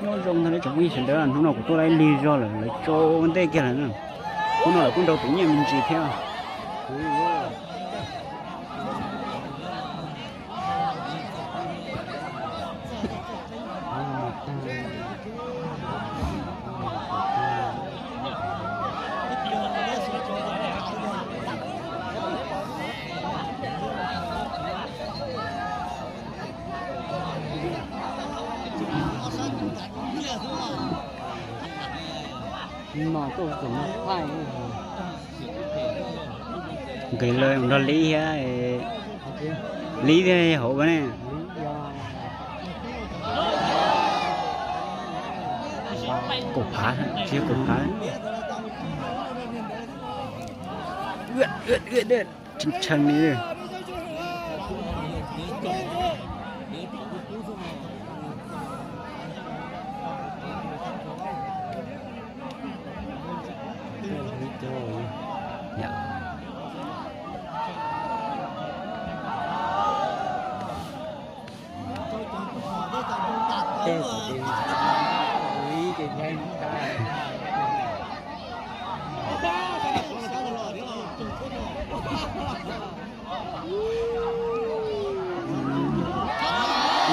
Nyob zoo ntag ib tsoom phooj ywg sawv daws, hnub no kuv tuaj tau ib lig zog lawm, lawv tso ua ntej kiag lawm na. Hnub no lawv kuj nrau tus nyiaj me ntsis thiab. Nkees lawm nrog Lib thiab, Lib thiab hauv ne. Kaum phav, tsis yog kaum phav. Tshee tshee li.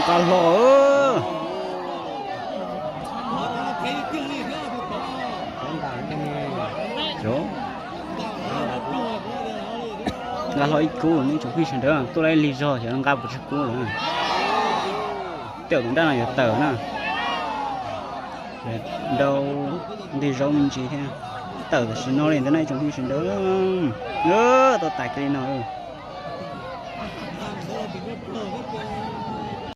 Nqa hlo. Nqa hlo ib kub, nej tsoom phooj ywg sawv daws, tuaj tau ib lig zog xyov nqa puas tsawg kub lawm. Tej zaum tus nrab no yuav tawm na. Nrau ntej zaub me ntsis thiab. Tawm tam sim no li ntawd na ib tsoom phooj ywg sawv daws. Tau tas kiag li no.